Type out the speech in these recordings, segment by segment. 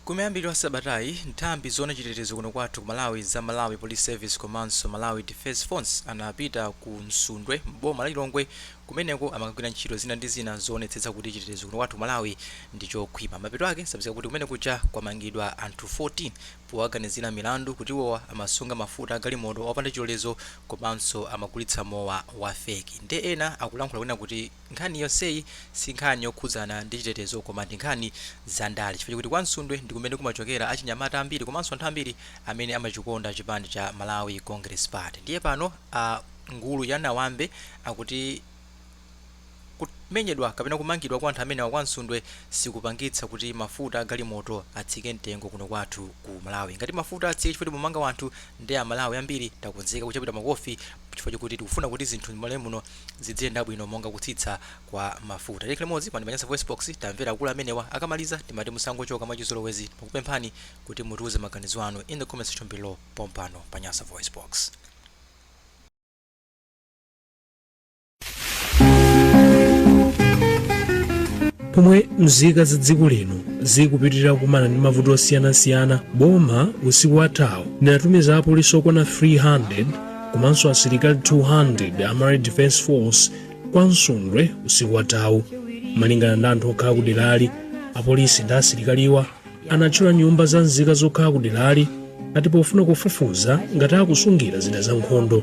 Kumayambiriro a sabatayi, nthambi zoona chitetezo kuno kwathu ku Malawi za Malawi Police Service komanso Malawi Defence Force anapita ku Msundwe m'boma la Lilongwe. Kumeneko amakagwira ntchito zina ndi zina zoonetsetsa kuti chitetezo kuno kwathu ku Malawi ndi chokhwima. Mapeto ake zapezeka kuti kumene kuja kwamangidwa anthu 14 powaganizira milandu kuti iwowa amasunga mafuta a galimoto opanda chilolezo komanso amagulitsa mowa wa feki. Nde ena akulankhula kunena kuti nkhani yonseyi si nkhani yokhudzana ndi chitetezo koma ndi nkhani za ndale chifukwa chakuti kwa Msundwe ndi kumene kumachokera achinyamata ambiri komanso anthu ambiri amene amachikonda chipani cha Malawi Congress Party. Ndiye pano a Ngulu ya Nawambe akuti kumenyedwa kapena kumangidwa kwa anthu amenewa kwa Msundwe sikupangitsa kuti mafuta a galimoto atsike mtengo kuno kwathu ku Malawi. Ngati mafuta atsike chifukwa choti mumanga wanthu, ndiye Amalawi ambiri takonzeka kuchapidwa makofi chifukwa chokuti tikufuna kuti zinthu m'Malawi muno zidziyenda bwino monga kutsitsa kwa mafuta. Tili limodzi pano pa Nyasa Voice Box, tamvera akulu amenewa. Akamaliza timati musangochoka mwachizolowezi, timakupemphani kuti mutiuze maganizo anu in the comment section below pompano pa Nyasa Voice Box. Pomwe mzika za dziko lino zikupitirira kukumana ndi mavuto osiyanasiyana, boma usiku wathawu linatumiza apolisi okwana 300 komanso asilikali 200 a Malawi Defence Force kwa Msundwe usiku wathawu. Malingana ndi anthu okhala ku derali, apolisi ndi asilikaliwa anathyola nyumba za nzika zokhala ku derali ati pofuna kufufuza ngati akusungira zida za nkhondo.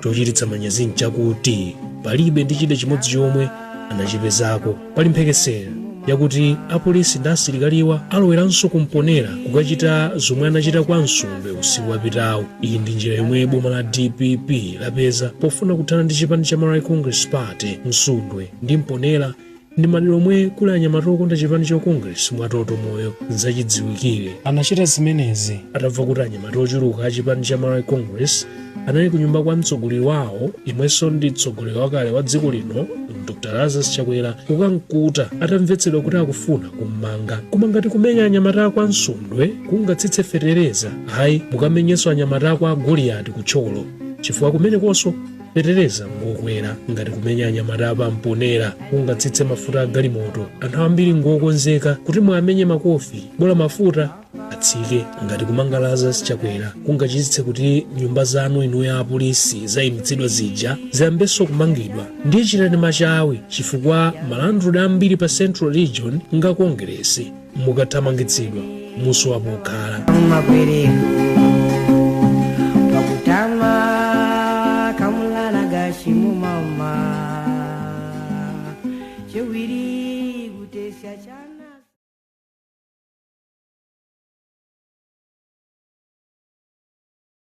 Chochititsa manyazi nchakuti palibe ndi chida chimodzi chomwe anachipezako. Pali mphekesera yakuti apolisi ndi asilikaliwa aloweranso ku Mponela kukachita zomwe anachita kwa Msundwe usiku wapitawu. Iyi ndi njira yomwe boma la DPP lapeza pofuna kuthana ndi chipani cha Malawi Congress Party. Msundwe ndi Mponela ndi madera omwe kuli anyamata okonda chipani cha Congress mwatoto moyo. Nzachidziwikire anachita zimenezi atamva kuti anyamata ochuluka a chipani cha Malawi Congress anali kunyumba kwa mtsogoleri wawo, yemwenso ndi mtsogoleri wakale wa dziko lino Dr Lazarus Chakwera, kukamkuta atamvetsedwa kuti akufuna kummanga. Koma ngati kumenya anyamata akwa Msundwe kungatsitse fetereza, ayi, mukamenyenso anyamata akwa Goliati ku Thyolo, chifukwa kumenekonso fetereza ngokwera. Ngati kumenya anyamata apa Mponela kungatsitse mafuta a galimoto, anthu ambiri ngokonzeka kuti muwamenye makofi bola mafuta atsike. Ngati kumanga Lazarus Chakwera kungachititse kuti nyumba zanu inuyo apolisi zayimitsidwa zija ziyambenso kumangidwa, ndiye chitani machawi, chifukwa malandlord ambiri pa Central Region nga Kongeresi. Mukathamangitsidwa musowa pokhala. Mumabwerero.